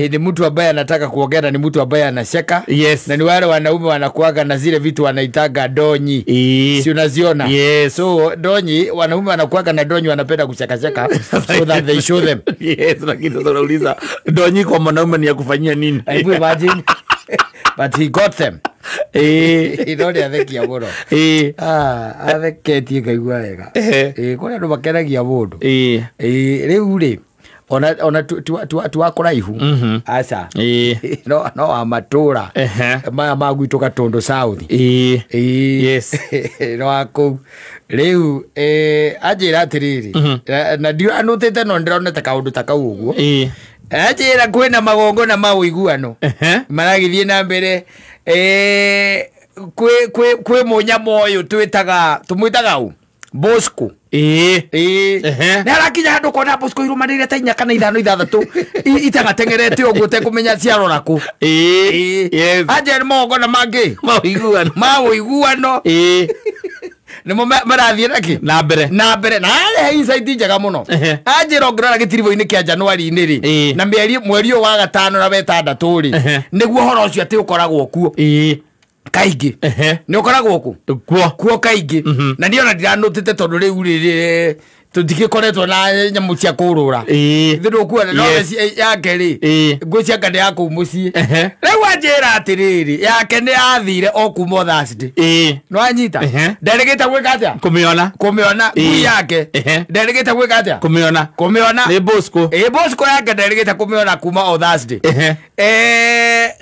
Ni mtu ambaye anataka kuongea na ni mtu ambaye anacheka. Yes. Na ni wale wanaume wanakuaga na zile vitu wanaitaga donyi. Si unaziona? Yes. So donyi, wanaume wanakuaga na donyi, wanapenda kuchekacheka so that they show them. Yes, lakini sasa unauliza donyi kwa mwanaume ni ya kufanyia nini? Hebu imagine. But he got them. Ino athekia muno. Atheketie ngaigua wega. Kũrĩ andũ makenagia mũndũ. Rĩu rĩ ona tu wa kũraihu. Aca. No wa matũra. Maya ma gwitũ Gatundu South. Yes. No wa kũu. Rĩu anjĩra atĩrĩrĩ na ndiranũtĩte no ndĩronete kaũndũ ta kau ũguo. Anjĩra kwĩna magongona ma ũiguano maragĩthiĩ na mbere. Kwĩ mũnyamũ ũyũ twĩtaga tũmwĩtaga ũ? Bosco Ĩĩ. Ĩĩ. Ehe. Nĩ harakinya handũ ũkona Bosco irũmanĩrĩire ta inya kana ithano ithathatũ itangatengerete ũguo ũtekũmenya ciarora kũ. Ĩĩ. Yes. Anja nĩ magongona mangĩ Maũiguano. ma ũiguano Ĩĩ. nĩmo marathiĩ nakĩ Na mbere. Na mbere na arehe insight njega mũno. Ehe. Anjĩra ũngĩrora gĩtiribũ-inĩ kĩa Januari-inĩ rĩ Ĩĩ. na mĩeri mweri ũyũ wa gatano na wetandatũ rĩ Ehe. nĩguo ũhoro ũcio atĩ ũkoragwo kuo Ĩĩ. kaingĩ. Ehe. Nĩ ũkoragwo kũ Kuo. Kuo kaingĩ na niĩ ona ndiranũtĩte tondũ rĩu rĩ tũtigĩkoretwo na nyamũ cia kũrũra. Ĩĩ. Thĩ ndũkuona no Yes. yake rĩ Ĩĩ. ngwĩcianga nĩ ya kũu mũciĩ. Ehe. Rĩu anjĩra atĩrĩrĩ yake nĩ yathire o kuma o Thursday. Ĩĩ. Nĩwanyita Ehe. nderĩgĩte gwĩka atĩa Kũmĩona. Kũmĩona ngui Ĩĩ. yake Ehe. nderĩgĩte gwĩka atĩa Kũmĩona. Kũmĩona. Nĩ Bosco. Ĩĩ Bosco yake nderĩgĩte kũmĩona kuma o Thursday. Ehe.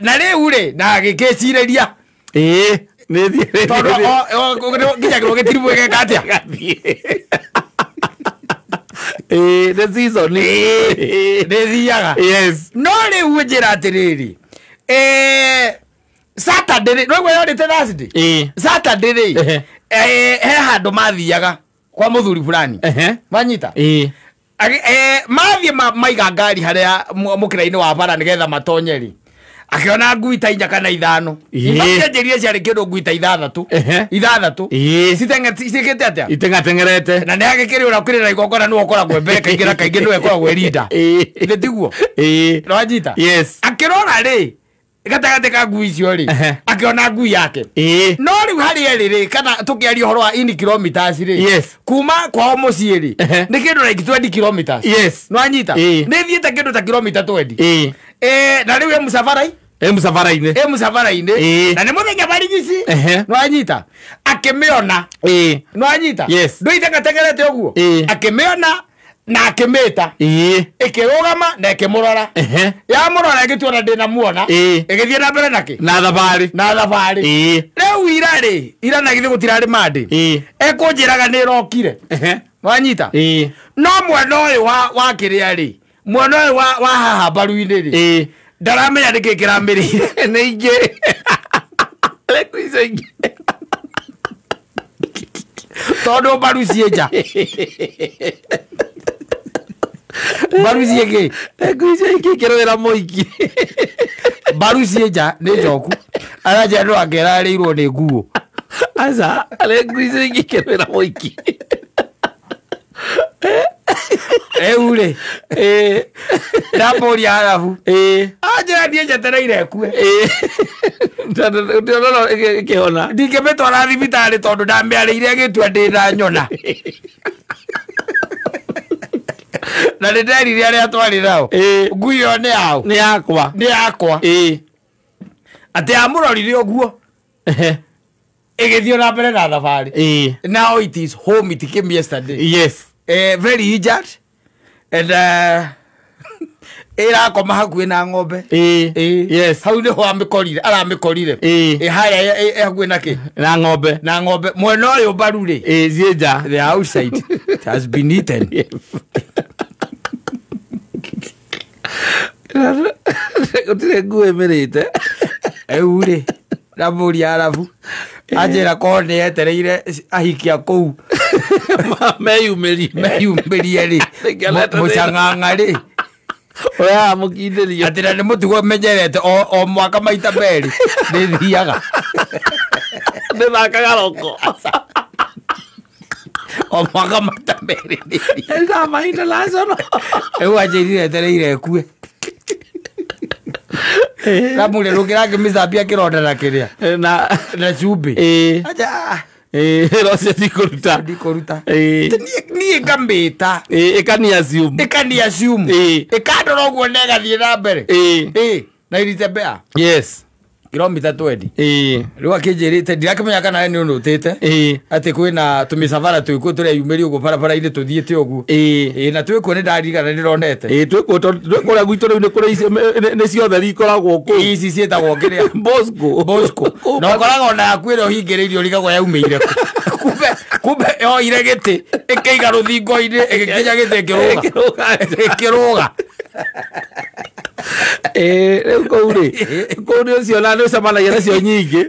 Na rĩu rĩ na agĩkĩcirĩria Ĩĩ. Nĩ thiĩ. tondũ nginyagĩrwo gĩtiribũ gĩgeka atĩa. Ĩĩ, nĩ season. Ĩĩ. Nĩ thiaga. Yes. No rĩu njĩra atĩrĩrĩ Saturday rĩ nĩwaigua yorĩte Thursday. Ĩĩ. Saturday rĩ Ehe. he handũ mathiaga kwa mũthuri fulani. Ehe. Wanyita. Ĩĩ. Mathiĩ maiga ngari harĩa mũkĩra-inĩ wa bara nĩgetha matonye rĩ akĩona ngui ta inya kana ithano. Ĩĩ. Anjĩrire ciarĩ kĩndũ ngui ta ithathatũ. Ehe. Ithathatũ Ĩĩ. citeng'e ciĩkĩte atĩa. Itengatengerete. Na nĩ agĩkĩrĩ ũrĩa ũkĩrĩ na igongona nĩwe ũkoragwo mbere kaingĩ na kaingĩ nĩwe ĩkoragwo ĩrinda. Ĩĩ. Ithĩ tiguo? Ĩĩ. Nĩwanyita. Yes. Akĩrora rĩ gatagatĩ ka ngui icio rĩ Ehe. akĩona ngui yake. Ĩĩ. No rĩu harĩa ĩrĩ rĩ kana tũkĩaria ũhoro wa in kilometers rĩ Yes. kuma kwao mũciĩ rĩ Ehe. nĩ kĩndũ like 20 kilometers. Yes. Nĩwanyita. Ĩĩ. Nĩ thiĩte kĩndũ ta kilomita 20. Ĩĩ. Na rĩu ĩ mũcabarai Ĩ mũcabara-inĩ. Ĩ mũcabara-inĩ Ĩĩ. na nĩ mũthenya barigici. Ehe. Nĩwanyita akĩmĩona. Ĩĩ. Nĩwanyita. Yes. Ndũitengatengerete ũguo. Ĩĩ. Akĩmĩona na akĩmĩta Ĩĩ. ĩkĩrũgama na ĩkĩmũrora. Ehe. Yamũrora ĩgĩtuona ndĩna muona Ĩĩ. ĩgĩthiĩ na mbere nakĩ Na thabarĩ. Na thabarĩ. Ĩĩ. Rĩu ira rĩ ira na githĩ gũtirarĩ mandĩ Ĩĩ. ekũnjĩraga nĩ ĩrokire. Ehe. Wanyita. Ĩĩ. No mwena ũyũ wa kĩrĩa rĩ mwena ũyũ wa haha mbaru-inĩ rĩ Ĩĩ. ndaramenya nĩkĩ kĩramĩrĩire. Nĩ ingĩ. Rĩu icio ingĩ. Tondũ mbaru ciĩ nja mbaru ciĩ kĩ. Rĩu icio ingĩ ikĩrũĩra mũingĩ. Mbaru ciĩ nja nĩ njoku aranjĩra no angerarĩirwo nĩ nguo. Aca, rĩu icio ingĩ ikĩrũĩra mũingĩ. Rĩu rĩ Ĩĩ. ndamũria arabu Ĩĩ. anjĩra niĩ njetereire ĩkue. Ĩĩ. Ndĩrona ĩkĩhona. Ndingĩmĩtwara thibitarĩ tondũ ndamĩarĩire ĩgĩtua ndĩna nyona na nĩ nderire arĩa twarĩ nao Ĩĩ. ngui ĩyo nĩ yao. Nĩ yakwa. Nĩ yakwa. Ĩĩ. Atĩ amũrorire ũguo Ehe. ĩgĩthiĩ na mbere na thabarĩ. Ĩĩ. Now it is home, it came yesterday. Yes. Very injured and ĩrakoma hakuhĩ na ng'ombe. Ĩĩ. Ĩĩ. Yes. Hau nĩho amĩkorire aramĩkorire. Ĩĩ. Ĩ harĩa ĩ hakuhĩ na kĩ Na ng'ombe. Na ng'ombe mwena ũyũ mbaru rĩ Ĩĩ, ciĩ nja. The outside it has been eaten. Gũtirĩ nguo ĩmĩrĩte. Rĩu rĩ ndamũria arabu anjĩra korwo nĩ etereire ahikia kũu Meyumĩrie. Meyumĩrie rĩ Nĩngĩonete mũcang'ang'a rĩ Ũrĩa amũkindĩrio. Atĩ na nĩ mũtugo menyerete o mwaka maita merĩ nĩ thiaga. Ndĩthakaga roko. O mwaka maita merĩ nĩ thiaga. Ĩthama international. Rĩu anjĩrire etereire ĩkue ndamũria ndũkĩrangĩmĩcambia kĩronda na kĩrĩa Na na cumbĩ. Ĩĩ. Anja, "Ah, Ĩĩ, rocio ndikũruta. Ndikũruta. Ĩĩ. Atĩ niĩ ngamĩta Ĩĩ, ĩkani assume. Ĩkani assume. Ĩĩ. Ĩkandora ũguo na ĩgathiĩ na mbere. Ĩĩ. Ĩĩ, na ilitembea Yes. kilomita 20. Ĩĩ. Rĩu akĩnjĩrĩte ndirakĩmenya kana we nĩ ũnũtĩte Ĩĩ. atĩ kwĩna tũmĩcabara twĩkuo tũreyumĩria ũguo barabara-inĩ tũthiĩte ũguo. Ĩĩ. Ĩĩ na twĩkuo nĩ ndarigana ndĩronete. Ĩĩ, twĩkuo tondũ twĩ kũrĩa gwitũ rĩu nĩ kũrĩ icio nĩ ciothe ikoragwo kũu. Ici ciĩtagwo kĩrĩa Bosco. Bosco na ũkoraga ona yaku ĩrĩa ũhingĩrĩirie ũrigagwo yaumĩire kũ. Kumbe kumbe yoire gĩtĩ ĩkĩiga rũthingo-inĩ ĩgĩkinya gĩtĩ ĩkĩrũga. Ĩkĩrũga. Ĩkĩrũga. Rĩu kũu rĩ kũu nĩ ũcio na nĩ ũcemanagia nacio nyingĩ.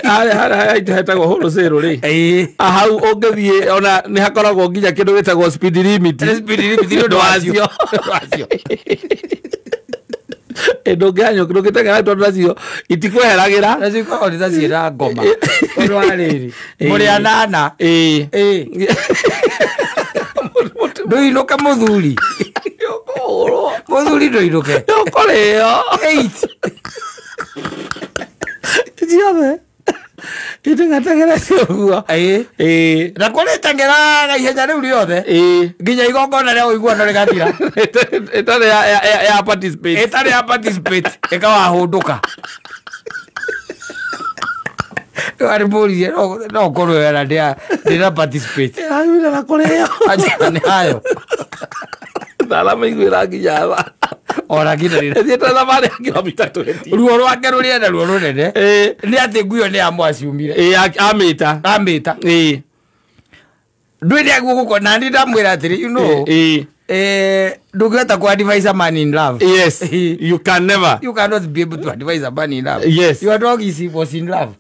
Harĩa hetagwo wholesale rĩ, hau ũngĩthiĩ ona nĩ hakoragwo nginya kĩndũ gĩtagwo speed limit. Speed limit nĩ ũndũ wacio. Ndũngĩhanyũka ndũngĩteng'era tondũ nacio itikweheragĩra. Nacio ikoragwo nĩ ta ciĩna ngoma ũndũ wa rĩrĩ mũrĩ anana. Ndũinũke mũthuri. Mũthuri ndũinũke. Ũkũrĩo. 8. Ciothe iteng'ateng'era ũguo. Na kũrĩteng'eraga ihenya rĩu rĩothe nginya igongona rĩa ũiguano rĩgathira. Ĩtarĩ ya participate. Ĩtarĩ ya participate ĩkawahũndũka. Arĩ mũririe no ũkorwo wena ndĩra participate. Ĩraumire na kũrĩo. Aca nĩ hayo. Ndaramaiguĩra nginya tha. Ona nginya rĩrĩa. Ĩthiĩte thabarĩ ya kilomita 20. Ruo rwake rũrĩa ruo rũnene. Nĩ atĩ nguo nĩ amwaciumire. Amĩta. Amĩta. Ndwĩrĩ aguo gũkũ na nĩ ndamwĩra atĩrĩ, you know. Ndũngĩhota ku advise a man in love. Yes. You can never. You cannot be able to advise a man in love. Yes. Your dog was in love.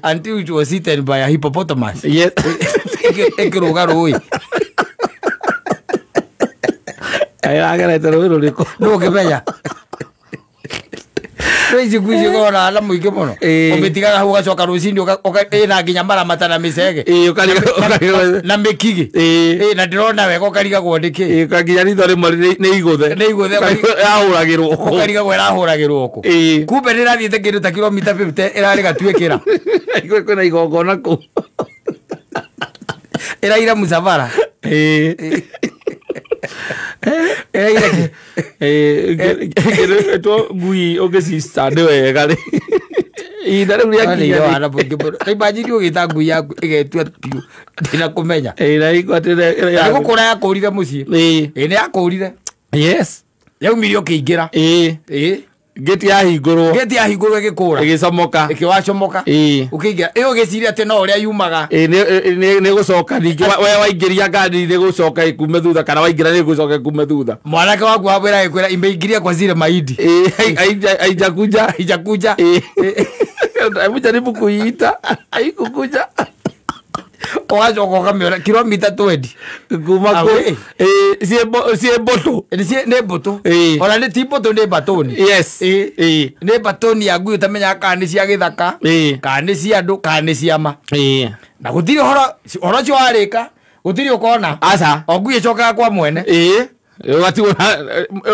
Until it was eaten by a hippopotamus. Yes. Ĩkĩrũga rũĩ. Ĩragerete rũĩ rũrĩkũ? Ndũngĩmenya. Rĩu ngui icio na mũingĩ mũno. Ũmĩtigaga hau ũgacoka rũcinĩ ĩna nginya maramata na mĩcege. Na mĩkigi. Na ndĩrona wega ũkarigagwo nĩkĩ. Nginya ritho rĩmwe nĩ igũthe. Nĩ igũthe. Ĩrahũragĩrwo kũ. Ũkarigagwo ĩrahũragĩrwo kũ. Kumbe nĩrathiĩte kĩndũ ta kilomita 50 ĩrarĩ gatuĩkĩra. Kwĩna igongona kũu. Ĩraira mũcabara. Kĩndũ ngui ũngĩcica nĩ wega rĩ. Ihinda rĩu rĩakinya rĩ. Imagine ũgĩta ngui yaku ĩgetua biũ ndĩnakũmenya. Nĩ gũkũra yakũrire mũciĩ. Nĩ yakũrire. Yes. Yaumire ũkĩingĩra. Ngĩti yahingũrwo. Ngĩti yahingũrwo ĩgĩkũra. Ĩgĩcomoka. Ĩkĩwacomoka. Ũkĩingĩra. Ĩyo ũgĩciria atĩ no ũrĩa yumaga. Nĩ gũcoka ningĩ we waingĩria ngari nĩ gũcoka ĩkume thutha kana waingĩra nĩ gũcoka ĩkume thutha. Mwanake waku wamwĩra ĩkwĩra imeingiria kwa zile mahindi. Haijakuja. Haijakuja. Hebu jaribu kuiita. Haikukuja. Ũgacoka ũkamĩona kilomita 20. Kuma kũ. Ciĩ mbũtũ. Nĩ mbũtũ. Ona nĩ ti mbũtũ nĩ mbatũni. Yes. Nĩ mbatũni ya ngui ũtamenyaga kana nĩ cia gĩthaka. Kana nĩ cia andũ kana nĩ cia ma. Na gũtirĩ ũhoro ũcio warĩka gũtirĩ ũkona. Aca. O ngui ĩcokaga kwa mwene. Ũgatigwo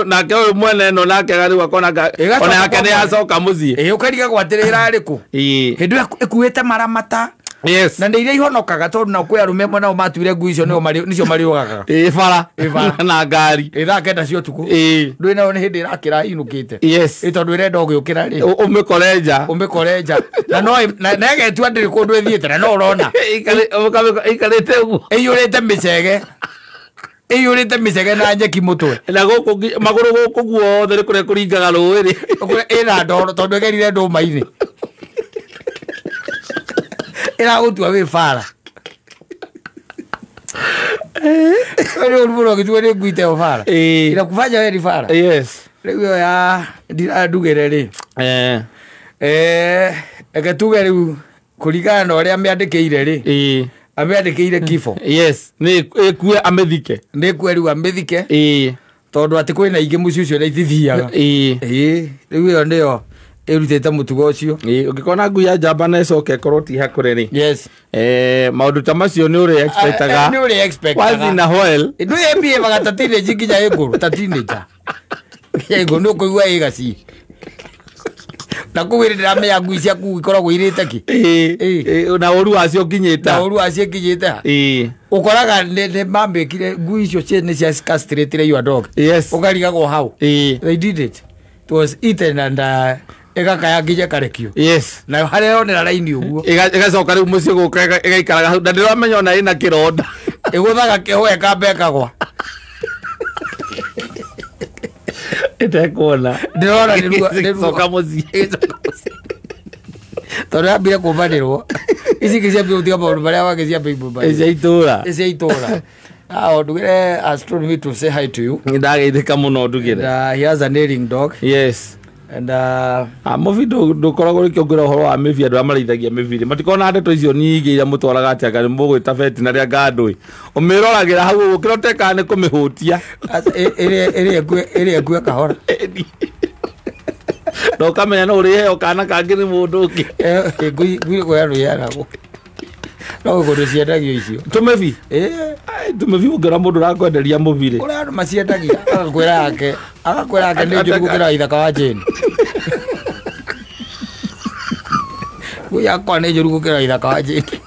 nake ũyũ mwene ĩno nake rĩu akona ona yake nĩ yacoka mũciĩ. Ũkarigagwo atĩrĩ ĩrarĩ kũ. Hĩndĩ ĩyo ĩkuĩte maramata. Yes. Na nĩ iria ihonokaga tondũ nao kwĩ arũme amwe nao matuire ngui icio nĩcio marĩũgagaga. Bara. Na ngari. Thaa 9 cia ũtukũ. Ndũĩ nayo nĩ hĩndĩ ĩrakĩra inũkĩte. Yes. Tondũ ĩrenda ũgĩũkĩra rĩ. Ũmĩkore nja. Ũmĩkore nja. Na no na ĩgetua ndĩrĩ kũndũ ĩthiĩte na no ũrona. Ĩikarĩte ũguo. Ĩiyũrĩte mĩcege. Ĩiyũrĩte mĩcege na nyeki mũtwe. Na gũkũ magũrũ gũkũ guothe nĩ kũrĩa kũringaga rũĩ rĩ. Ĩna ndoro tondũ ĩgerire ndũma-inĩ. Ĩragũtua wĩ bara. Wewe ũru mũno ũgĩtua nĩ ngui teo bara. Inakufanya wewe ni bara. Yes. Rĩu ĩyo ya ndugĩre rĩ. Reke tuge rĩu kũringana na ũrĩa amĩandĩkĩire rĩ. Amĩandĩkĩire kifo. Yes. Nĩ ĩkue amĩthike. Nĩ ĩkue rĩu amĩthike. Tondũ atĩ kwĩna ingĩ mũciĩ ũcio na itithiaga. Rĩu ĩyo nĩyo ĩrutĩte mũtugo ũcio. Ũngĩkona ngui ya njamba na ĩcoke ĩkorwo ti hakũre rĩ. Yes. Maũndũ ta macio nĩ ũrĩ expectaga. Nĩ ũrĩ expectaga. Once in a while. Ndũĩ ĩbiĩvaga ta teenage nginya ĩngũrũ ta teenager. Nginya ĩngũrũ nĩ ũkũigua ĩ gaci. Na kũu ĩrĩ ndĩramenya ngui ciaku ikoragwo irĩte kĩ. Na ũru wacio ũkinyĩte. Na ũru wacio ũkinyĩte ha. Ũkoraga nĩ mamĩkire ngui icio nĩ cia castrated your dog. Yes. Ũkarigagwo hau. They did it. It was eaten and ĩgakaya nginya ĩkarekio. Yes. Nayo harĩa yonera raini ũguo. Ĩgacoka rĩu mũciĩ gũka ĩgaikaraga hau na ndĩramenya ona ĩna kĩronda. Ĩgũthaga kĩhũa ĩkamba ĩkagwa. Ĩtekuona. Ndĩrona nĩ ruo ĩgĩcoka mũciĩ. Tondũ yambire kũmbanĩrwo. Ici ingĩ ciambire gũtiga maũndũ marĩa wangĩ ciambire kũmbanĩrwo. Cia itũra. Cia itũra. Now, Ndugire has told me to say hi to you. Ndageithĩka mũno. And, Ndugire. He has an ailing dog. And Mũbi ndũkoragwo rĩkĩongera ũhoro wa mĩbi, andũ arĩa marĩithagia mĩbiri matikona ndeto icio nyingĩ iria mũtwaraga atĩ anga nĩ mũgwĩta veterinary, anga ndũĩ ũmĩroragĩra hau ũguo kĩrĩa ũtekaga nĩ kũmĩhutia. Ĩrĩa ĩkue kahora. Na ũkamenya no ũrĩheo kana kangĩ nĩ mũndũ ũngĩ. Ngui kũheanwo iheanagwo no kũndũ ciendagio icio. Tũmĩbi. Ĩ. Ai, tũmĩbi ũngĩona mũndũ ũrakwenderia mũbirĩ. Kũrĩa andũ maciendagia agakwĩra yake nĩ njũru gũkĩra ithaka wa Jane. Ngui yakwa nĩ njũru gũkĩra ithaka wa Jane.